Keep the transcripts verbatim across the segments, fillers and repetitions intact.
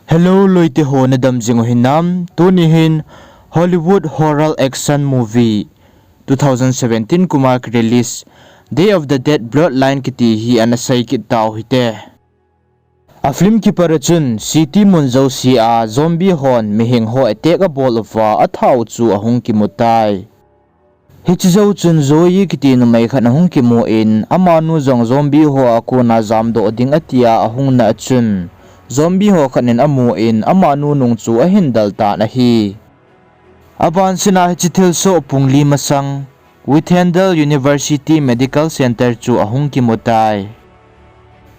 Hello, loite ho, nadam jing u hinam? Tuni hin Hollywood horror action movie two thousand seventeen kum a release Day of the Dead Bloodline kiti hi ana sei kit tau hite. A film kipat a chun city mun jouse a zombie hon mihing ho attack abol uva athau chu ahung kimu tai. Hiche jou chun Zoe kiti numei khat ahung kimu in, amanu jong zombie ho a kona jamdoh ding atia ahung na a chun, zombie ho khat in amu in, amanu nung chu ahin dal tan ahi. Abansina hiche thilsoh pung li masang, Whithandel University Medical Center chu ahung kimu tai.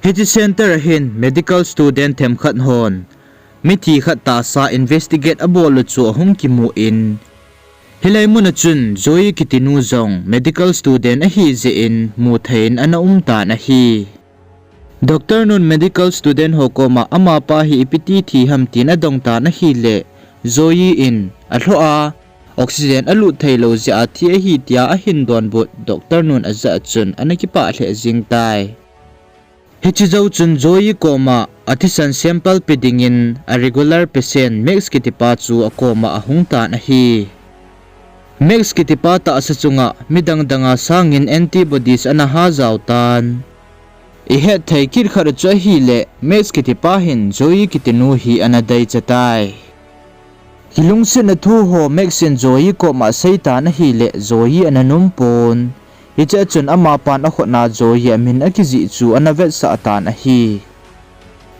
Hiche center a hin medical student themkhat hon mithi khat tahsa investigate abol u chu ahung kimu in, hilai mun a chun Zoe kiti nu jong medical student ahi jeh in mu thei in ana um tan ahi. Doctor nun medical student ho koma amapa hi ipi ti thi ham tin adong tan ahile, Zoe in alhoh a oxygen alut theilou jeh a thi ahi tia ahin donbut doctor nun ajah a chun ana kipah lheh jing tai. Hiche jou chun Zoe koma athisan sample pe dingin a regular patient Max kitipa chu akoma ahung tan ahi. Max kitipa tahsa chunga midang danga sangin antibodies ana ha jao tan. Ihet thei kit khat u chu ahile, Max kitipa hin Zoe kitinu hi ana deicha tai. Kilungsetna thu ho Max in Zoe koma asei tan ahile, Zoe ana nom pon. Hichea chun amapan akhutna Zoe amin akijih chu ana vetsah tan ahi.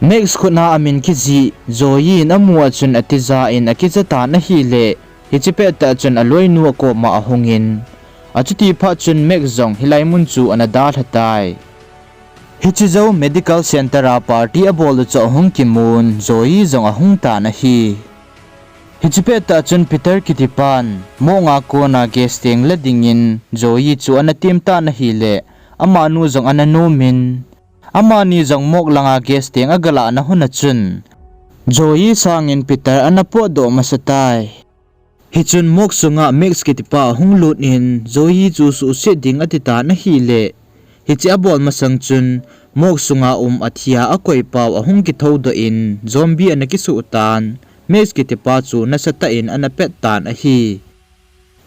Max khutna amin kijih Zoe in amu a chun atija in akicha tan ahile, hiche pettah chun aloinu akoma ahungin, achuti phat chun Max jong hilai mun chu ana dalha tai. Hiche jou medical center a party abol u chu ahung kimun, Zoe jong ahung tan ahi. Hiche pettah chun Peter kitipan morgue a kona gas tank la dingin Zoe chu ana tem tan ahile, amanu jong ana nomin, amani jong morgue langa gas tank agalahna hun a chun, Zoe sangin Peter ana potdoh masa tai. Hichun morgue sunga Max kitipa ahung lut in, Zoe chu suhset ding ati tan ahile, hiche abol masang chun, morgue sunga um athia akoipau ahung kithoudoh in, zombie ana kisuh tan, Max kitipa chu nasatah in ana pet tan ahi.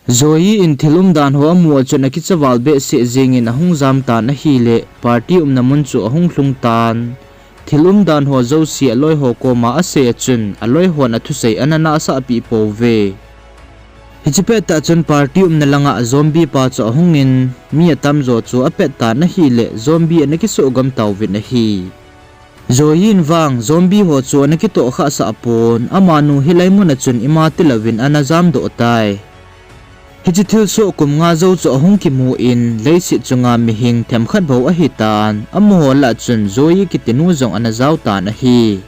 Zoe in thil umdan ho amu a chun akicha val behseh jengin ahung jam tan ahile, party umna mun chu ahung lhung tan. Thil umdan ho jouse aloi ho koma asei a chun, aloi hon athusei ana nahsahpeh pouve. Hiche pettah chun party umna langa zombie pa chu ahungin, mi atamjo chu apet tan ahile, zombie ana kisuhgam tauvin ahi. Zoe in vang zombie ho chu ana kitohkhah sah pon, amanu hilai mun a chun ima tilouvin ana jamdoh tai. Hiche thilsoh kum nga jou chu ahung kimu in, leiset chunga mihing themkhat bou ahitan, amaho lah chun Zoe kitinu jong ana jao tan ahi.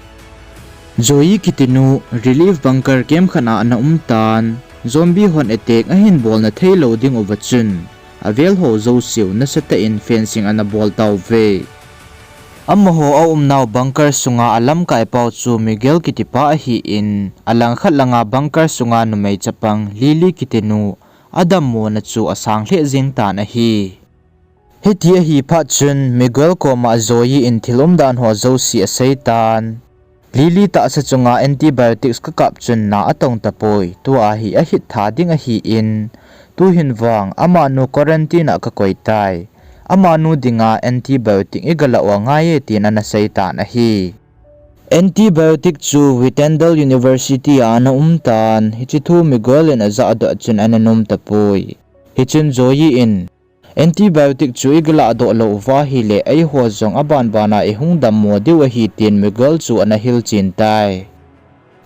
Zoe kitinu relief bunker camp khat a ana um tan, zombie hon attack ahin bolna theilou dinguva chun, avel ho jouseu nasatah in fencing ana bol tauve. Amaho aumnau bunker sunga alamkaipau chu Miguel kitipa ahin, alangkhat langa bunker sunga numei chapang Lily kitinu adammona chu asang lheh jeng tan ahi. Hiti ahi phat chun Miguel koma Zoe in thil umdan ho jouse asei tan. Lily tahsa chunga antibiotics kakap chun na atong tapoi, tua hi ahit tha ding ahin, tuhin vang amanu quarantine a kakoi tai. Amanu dinga antibiotic igalah u angaiye tin ana sei tan ahi. Antibiotic chu Whitandale University a ana um tan, hiche thu Miguel in ajahdoh chun ana nom tapoi. Hichun Zoe in, antibiotic chu igalahdoh lou uva ahile, eiho jong abanbana ihung dammo diu ahi tin Miguel chu ana hilchen tai.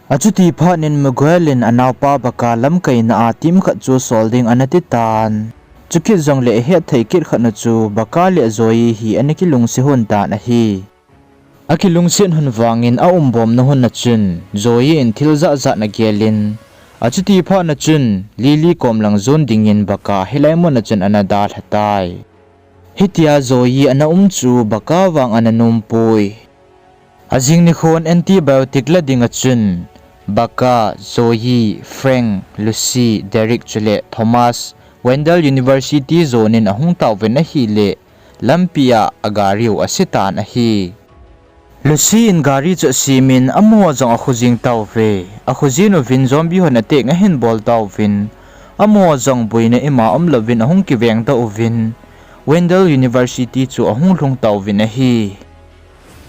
Achuti phat in Miguel in anaopa Baka lamkaina a team khat chu sol ding ana ti tan. Chukit jongle ihet thei kit khat u chu Baka le Zoe hi ana kilungset lhon tan ahi. Akilungset lhon vangin aumbomna lhon a chun Zoe in thil jatjat ana gelin, achuti phat a chun Lily kom lang jon dingin Baka hilai mun a chun ana dalha tai. Hitia Zoe ana um chu Baka vang ana nompoi. Ajing nikhon antibiotic la ding a chun Baka, Zoe, Frank, Lucy, Derek chule Thomas, Wendell University jonin ahung tauvin ahile, lampi a agari u ase tan ahi. Lucy in gari chu asemin amaho jong akhu jing tauve. Akhu jin uvin zombie hon attack ahin bol tauvin, amaho jong boina ima umlouvin ahung kiveng doh uvin, Wendell University chu ahung lhung tauvin ahi.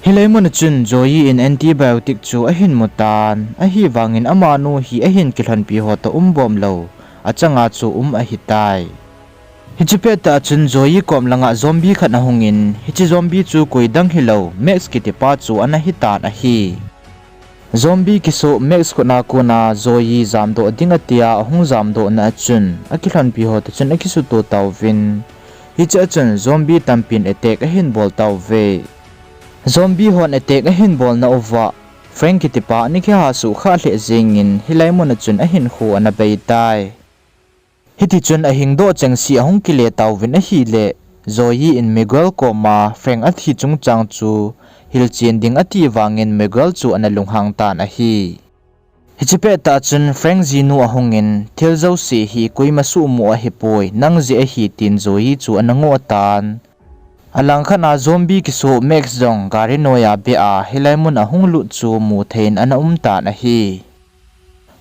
Hilai mun a chun Zoe in antibiotic chu ahin mu tan, ahivangin amanu hi ahin kilhonpi ho toh um bom lou, achanga chu um ahitai. Hiche pettah chun Zoe kom langa zombie khat ahungin, hiche zombie chu koidang hilou, Max kitipa chu ana hitan ahi. Zombie kisoh Max khutna kona Zoe jamdoh ding atia ahung jamdohna a chun, akilhonpi ho toh chun akisuto tauvin, hichea chun zombie tampin attack ahin bol tauve. Zombie hon attack ahin bolna uva, Frank kitipa ana kiha suhkhah lheh jengin, hilai mun a chun ahinkho ana beitai. Hitichun ahingdoh chengse ahung kile tauvin ahile, Zoe in Miguel koma Frank athi chungchang chu hilchen ding ati vangin Miguel chu ana lunghang tan ahi. Hiche pettah chun Frank jinu ahungin, thil jouse hi koima suhmo ahipoi, nang jeh ahi, tin Zoe chu ana ngoh tan. Alangkhat a zombie kisoh Max jong gari noiya beh a hilai mun ahung lut chu mutheiin ana umtan ahi.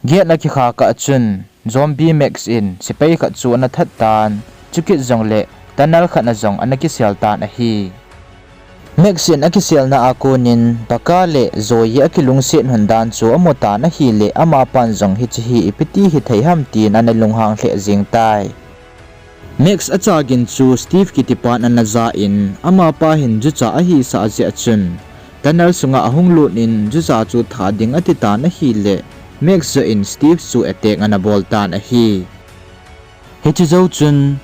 Gate ana kikha kah chun zombie Max in sepai khat chu ana that tan, chukit jongle tunnel khat a jong ana kisel tan ahi. Max in akiselna a konin Baka le Zoe akilungset lhon dan chu amutan ahile, amapan jong hiche hi ipiti hithei ham tin ana lunghang lheh jeng tai. Max achagin chu Steve kitipan ana ja in, amapa hin jucha ahisah jeh a chun, tunnel sunga ahung lut in jucha chu tha ding atitan ahile, Max joh in Steve chu attack ana bol tan ahi. Hiche jou chun,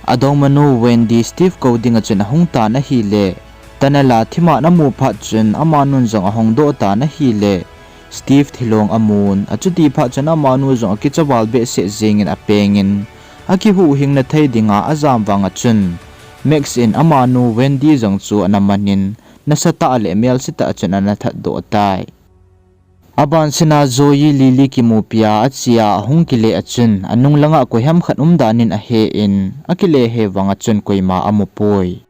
adongmanu Wendy Steve kou dinga chun ahung tan ahile, tunnel a thima ana mu phat chun amanun jong ahongdoh tan ahile, Steve thilong amun, achuti phat chun amanu jong akichaval behseh jengin apengin, akihuhhingna thei dinga ajam vanga chun, Max in amanu Wendy jong chu ana manin, nasatah le melsetah a chun ana thatdoh tai. Abansena Zoe Lily kimupia achea ahung kile a chun, anung langa koiham khat umdan in ahen, akile he vanga chun koima amupoi.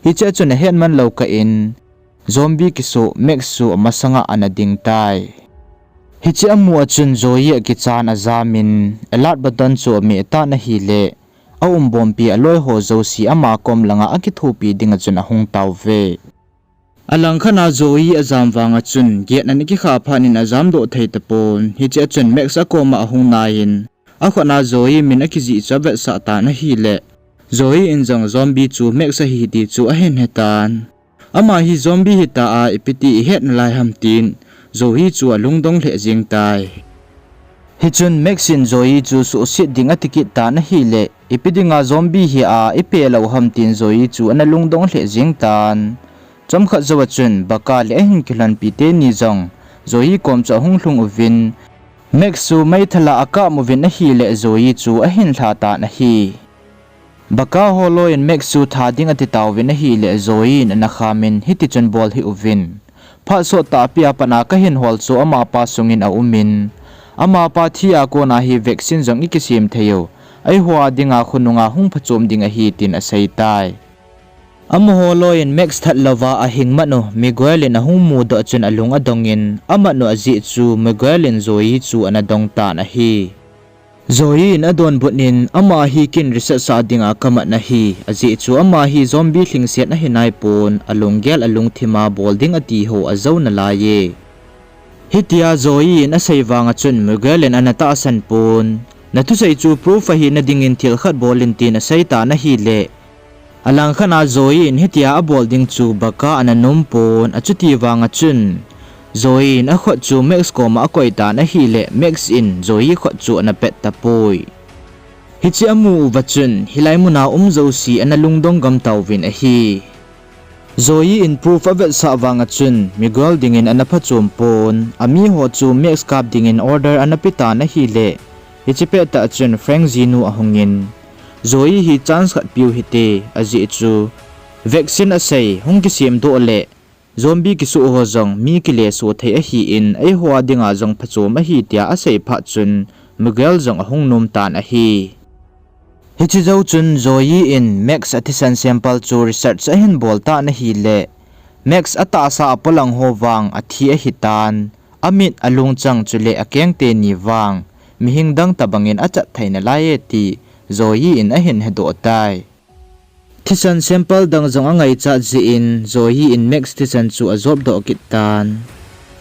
Hichea chun ahetman lou kah in, zombie kisoh Max chu amasanga ana ding tai. Hiche amu a chun Zoe akichan ajamin, alert button chu ameh tan ahile, aumbompi aloiho jouse ama kom langa akithopi dinga chun ahung tauve. Alangkhat a Zoe ajam vanga chun gate ana kikha phat in ajamdoh thei tapon, hichea chun Max akoma ahung naiyin, akhut a Zoe min akijih chu avetsah tan ahile, Zoe in jong zombie chu Max ahi ti chu ahin hetan. Ama hi zombie hita a ipiti ihet nalai ham tin, Zoe chu alungdong lheh jeng tai. Hichun Max in Zoe chu suhset ding atikit tan ahile, ipi dinga zombie hi a ipe lou ham tin Zoe chu ana lungdong lheh jeng tan. Chomkhat jouva chun Baka le ahin kilhonpi teni jong Zoe kom chu ahung lhung uvin, Max chu meithal a akap uvin ahile Zoe chu ahin lha tan ahi. Baka ho loiyin Max chu tha ding atitauvin ahile Zoe in ana khamin hitichun bol hih uvin. Phat sottahpi a pat a kahin hol chu amapa sungin aumin, amapa thi a kona hi vaccine jong ikisem thei u, eiho a dinga khonunga hung phachom ding ahi tin aseitai. Amaho loiyin Max that louva ahing mat u Miguel in ahung mudoh chun alung adongin, amat u ajeh chu Miguel in Zoe chu ana dong tan ahi. Zoe in adonbut in, ama hi kin research sah dinga kamat nahi, ajeh chu ama hi zombie lhingset ahi naipon, alunggel alungthima bol ding ati ho ajou nalaiye. Hitia Zoe in asei vanga chun Miguel in ana tahsan pon, nathusei chu proof ahina dingin thil khat bol in tin aseitan ahile, alangkhat a Zoe in hitia abol ding chu Baka ana nompon, achuti vanga chun Zoe in akhut chu Max koma akoitan ahile, Max in Zoe khut chu ana pet tapoi. Hiche amu uva chun hilai muna um jouse ana lungdong gam tauvin ahi. Zoe in proof avetsah vanga chun Miguel dingin ana phachom pon, amiho chu Max kap dingin order ana petan ahile, hiche pettah chun Frank jinu ahungin, Zoe hi chance khat peu hite, ajeh chu vaccine asei, hung kisemdoh le zombie kisoh ho jong mi kileso thei ahin, eiho a dinga jong phachom ahi tia asei phat chun Miguel jong ahung nomtan ahi. Hiche jou chun Zoe in Max athisan sample chu research ahin bol tan ahile, Max atahsa apolang ho vang athi ahitan, amit, alungchang chule akeng teni vang mihing dang tobangin achat thei nalai e ti Zoe in ahin hedoh tai. Thisan sample dang jong angaichat jeh in Zoe in Max thisan chu ajopdoh kit tan.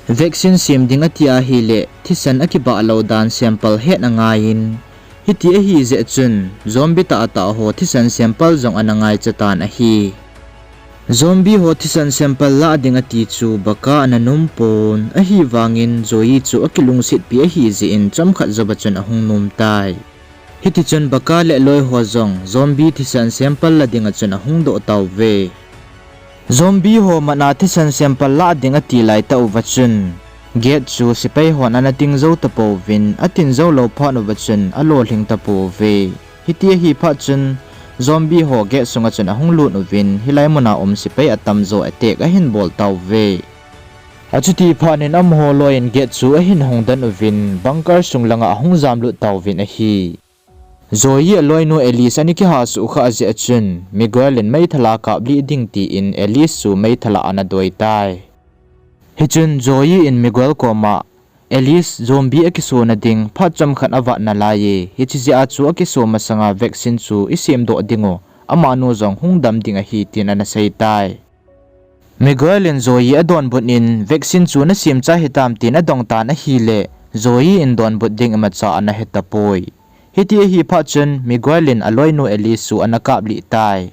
Vaccine sem ding ati ahileh thisan akibah lou dan sample het angaiyin, hiti ahi jeh chun zombie tahtah ho thisan sample jong ana ngaicha tan ahi. Zombie ho thisan sample lah ding ati chu Baka ana nom pon, ahivangin Zoe chu akilungsetpi ahi jeh in chomkhat jouva chun ahung nom tai. Hitichun Baka le aloi ho jong zombie thisan sample la dinga chun ahung doh tauve. Zombie ho mana thisan sample lah ding ati laitah uva chun gate chu sepai hon ana ting jou tapouvin, atin jou lou phat uva chun alolhing tapouve. Hiti ahi phat chun zombie ho gate sunga chun ahung lut uvin, hilai muna um sepai atamjo attack ahin bol tauve. Achuti phat in amaho loiyin gate chu ahin hongdan uvin, bunker sung langa ahung jamlut tauvin ahi. Zoe aloinu Alice ana kihasuh khah jeh chun Miguel in meithal a kaplih ding tin Alice chu meithal a ana doi tai. Hichun Zoe in Miguel koma, Alice, zombie akisona ding phat chomkhat avat nalaiye, hiche jeh a chu akiso masanga vaccine chu isemdoh dingu, amanu jong hung dam ding ahi, tin ana sei tai. Miguel in Zoe adonbut in, vaccine chu nasemchai hitam, tin adong tan ahileh Zoe in donbut ding imacha ana hetapoi. Hiti ahi phat chun Miguel in aloinu Alice chu ana kaplih tai.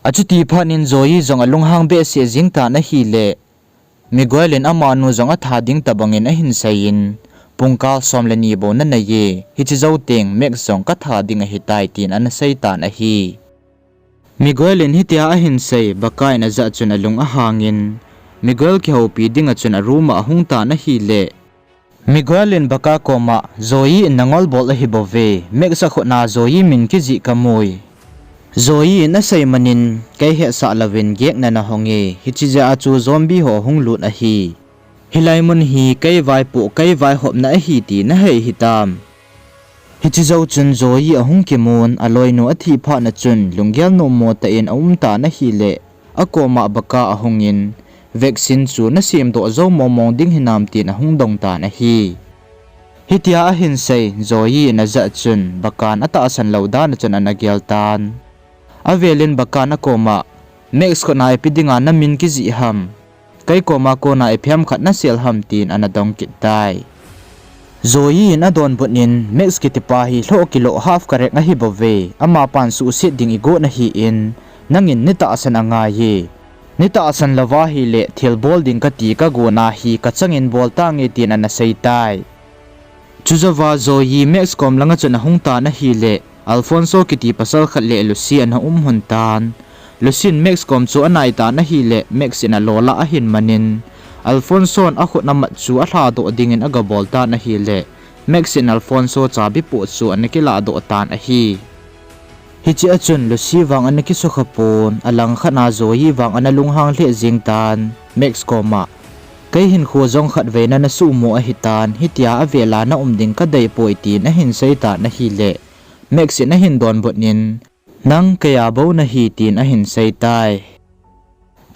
Achuti phat in Zoe jong alunghang behseh jeng tan ahileh Miguel in amanu jong atha ding tobangin ahin seiyin, pungkal som le ni bou naneiye, hiche jou teng Max jong katha ding ahitai, tin ana sei tan ahi. Miguel in hitia ahin sei, Baka in ajah chun alung ahangin, Miguel kihoupi dinga chun aroom a ahung tan ahileh Miguel in Baka koma, Zoe in nangol bol ahibouve, Max akhutna Zoe min kijih kamui. Zoe in asei manin, kei hetsah louvin gate na nahonge, hiche jeh a chu zombie ho hung lut ahi. Hilai mun hi kei vaipoh, kei vaihopna ahi ti nahei hitam. Hiche jou chun Zoe ahung kimun, aloinu athi phat na chun lunggel nommo tah in aum tan ahileh, akoma Baka ahungin, vaccine chu nasemdoh jou mongmong ding hinam, tin ahung dong tan ahi. Hitia ahin sei, Zoe in ajah chun Bakan atahsan lou dan a chun ana gel tan. Avelin Bakan akoma, Max khutna ipi dinga namin kijih ham, kei koma kona ipi ham khat nasel ham, tin ana dong kit tai. Zoe in adonbut in, Max kitipa hi lhoh kilou half correct ahibouve, amapan suhset ding igot nahin, nangin neitahsan angaiye. Neitahsan louva ahileh thilbol ding kati kagona hi kachangin bol tange, tin ana sei tai. Chujouva Zoe Max kom langa chun ahung tan ahileh, Alfonso kiti pasal khat le Lucy ana um lhon tan. Lucy in Max kom chu anai tan ahileh, Max in alolah ahin manin, Alfonso in akhut amat chu alhadoh dingin agabol tan ahileh, Max in Alfonso chabi poh chu ana kilahdoh tan ahi. Hiche a chun Lucy vang ana kisukha pon, alangkhat a Zoe vang ana lunghang lheh jeng tan, Max koma, kei hinkho jong khatveina nasuhmo ahitan, hitia avela naum ding kadeipoi, tin ahin sei tan ahileh, Max in ahin donbut in, nang keia bou nahi, tin ahin sei tai.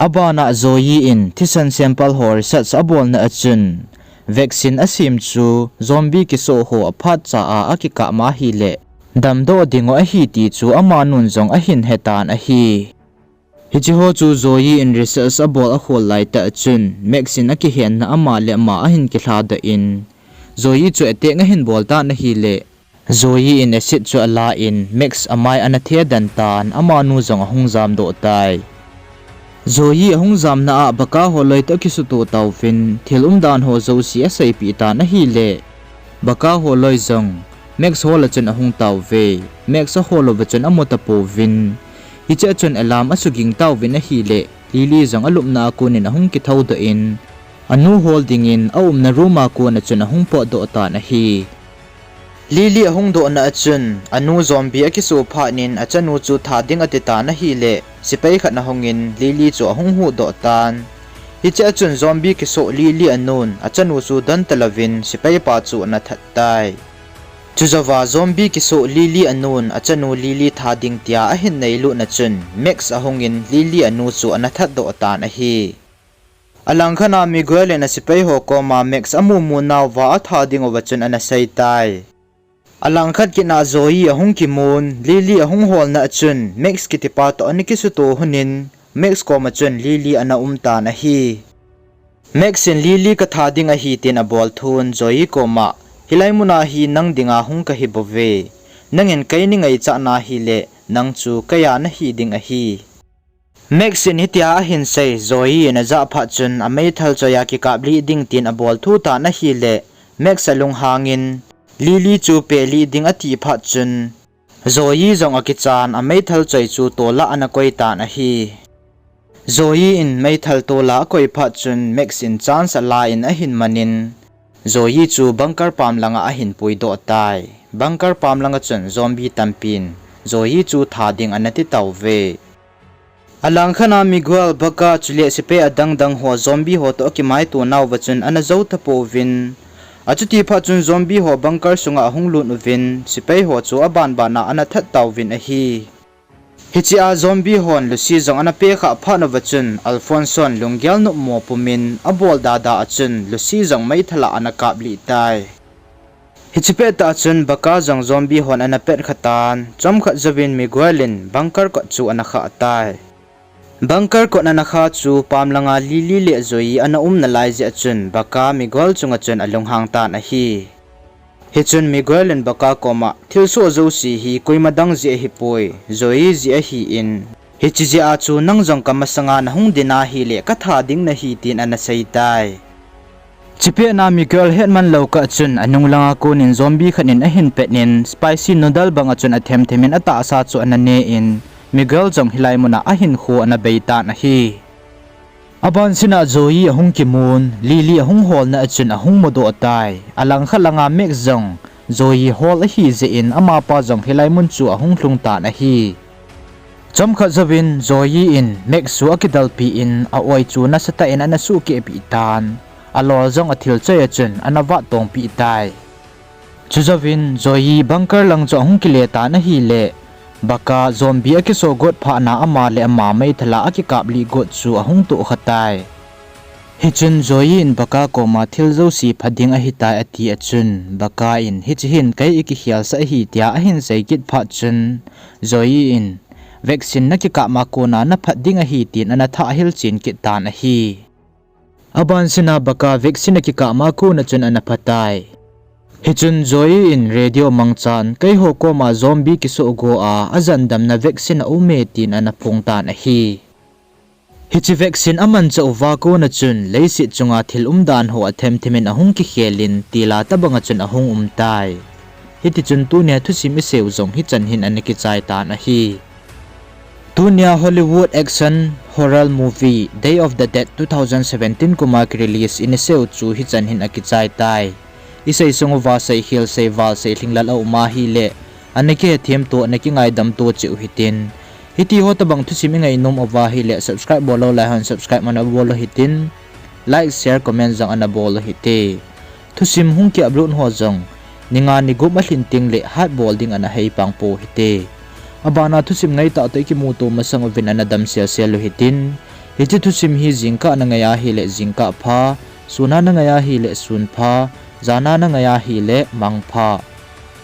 Abana Zoe in thisan sample ho research abolna a chun, vaccine asem chu zombie kisoh ho aphatcha a akikah ma ahileh, damdoh dingu ahi ti chu amanun jong ahin hetan ahi. Hicheho chu Zoe in research abol akhol laitah chun, Max in akihenna ama le ama ahin kilhadoh in, Zoe chu attack ahin bol tan ahileh, Zoe in acid chu alan, Max amai ana thedan tan, amanu jong ahung jamdoh tai. Zoe ahung jamna a Baka holoi toh akisutoh tauvin, thil umdan ho jouse aseipeh tan ahileh, Baka holoi jong Max hol a chun ahung tauve. Max ahol uva chun amu tapouvin, hiche a chun alarm asuging tauvin ahileh, Lily jong alupna a konin ahung kithoudoh in, anu hol dingin aumna room a kon a chun ahung potdoh tan ahi. Lily ahung dohna a chun, anu zombie akisoh phatnin achanu chu tha ding atitan ahileh, sepai khat ahungin Lily chu ahung huhdoh tan. Hiche a chun zombie kisoh Lily anun achanu chu don talouvin sepaipa chu ana that tai. Chujouva zombie kisoh Lily anun achanu Lily tha ding tia ahin neilutna chun Max ahungin Lily anu chu ana thatdoh tan ahi. Alangkhat a Miguel in asepai ho koma Max amu mu nauva atha ding uva chun ana sei tai. Alangkhat kit a Zoe ahung kimun, Lily ahung holna a chun Max kitipa toh ana kisuto lhonin, Max koma chun Lily ana um tan ahi. Max in Lily katha ding ahi tin abol thun Zoe koma, hilai muna hi nang dinga hung kahi bouve. Nangin kei nei ngaichat na hile, nang chu keiya nahi ding ahi. Max in hitia ahin sei, Zoe in ajah phat chun ameithal choi a kikap lih ding tin abol thu tan ahile, Max alunghangin, Lily chu peh lih ding ati phat chun, Zoe jong akichan ameithal choi chu tola ana koi tan ahi. Zoe in meithal tola akoi phat chun Max in chance ala in ahin manin, Zoe chu bunker pam langa ahin puidoh tai. Bunker pam langa chun zombie tampin Zoe chu tha ding ana ti tauve. Alangkhat a Miguel, Baca chule sepai adang dang ho zombie ho toh akimaito nauva chun ana jou tapouvin. Achuti phat chun zombie ho bunker sunga ahung lut uvin, sepai ho chu abanbana ana that tauvin ahi. Hichea zombie hon Lucy jong ana pekhah phat uva chun, Alfonso in lunggel nopmo pumin abol dada a chun Lucy jong meithal a ana kap lih tai. Hiche pettah chun Baca jong zombie hon ana petkha tan, chomkhat jouvin Miguel in bunker kot chu ana khah tai. Bunker kot ana khah chu pam langa Lily le Zoe ana um nalai jeh a chun Baca Miguel chunga chun alunghang tan ahi. Hichun Miguel in Baca koma, thilsoh jouse hi koima dang jeh ahipoi, Zoe jeh ahin, hiche jeh a chu nang jong kamasanga nahung din ahile katha ding nahi tin ana sei tai. Chupet na Miguel hetman lou kah chun anung langa konin zombie khat in ahin pet in, spicy noodle banga chun athem them in atahsa chu ana ne in, Miguel jong hilai muna ahinkho ana bei tan ahi. Aban sina Zoe ahung kimun, Lily ahung holna a chun ahung mudoh tai. Alangkhat langa Max jong Zoe hol ahi jeh in amapa jong hilai mun chu ahung lhung tan ahi. Chomkhat jouvin Zoe in Max chu akidalpi in a-oi chu nasatah in ana suhkehpeh tan. Alol jong athil choi a chun ana vahtongpeh tai. Chujouvin Zoe bunker lang chu ahung kile tan ahile, Baca zombie akiso got phat na ama le ama meithal a akikap lih got chu ahung tohkha tai. Hichun Zoe in Baca koma thil jouse pha ding ahitai ati a chun, Baca in hiche hin kei ikikhelsah ahi tia ahin sei kit phat chun, Zoe in vaccine nakikap ma kona naphat ding ahi tin ana thah hilchen kit tan ahi. Aban sina Baca vaccine akikap ma kona chun ana pha tai. Hichun Zoe in radio mangchan, keiho koma zombie kisoh go a, ajandamna vaccine aume tin ana phong tan ahi. Hiche vaccine amanchah uva kona chun leiset chunga thil umdan ho athem them in ahung kikhel in, tila tobanga chun ahung um tai. Hitichun tunia thusim iseiu jong hichan hin ana kichai tan ahi. Tunia Hollywood action horror movie Day of the Dead two thousand seventeen kuma kirelease in iseiu chu hichan hin akichai tai. Isei sung uva seikhel, seival, seilhinglel aum ahile, ana kihethem to, ana kingaidam to cheh u hitin. Hitiho tobang thusim ingainom uva ahile subscribe bollou laihon subscribe ana bol u hitin, like, share, comment jong ana bol u hite. Thusim hung ki-upload ho jong ninga nigup alhin tengle hatbol ding ana heipang pou hite. Abana thusim ngaitah toh ikimuto masang uvin ana damselsel u hitin. Hiche thusim hi jingkah nangai ahile jingkah pha, suna nangai ahile sun pha, jana nangai ahile mangpha.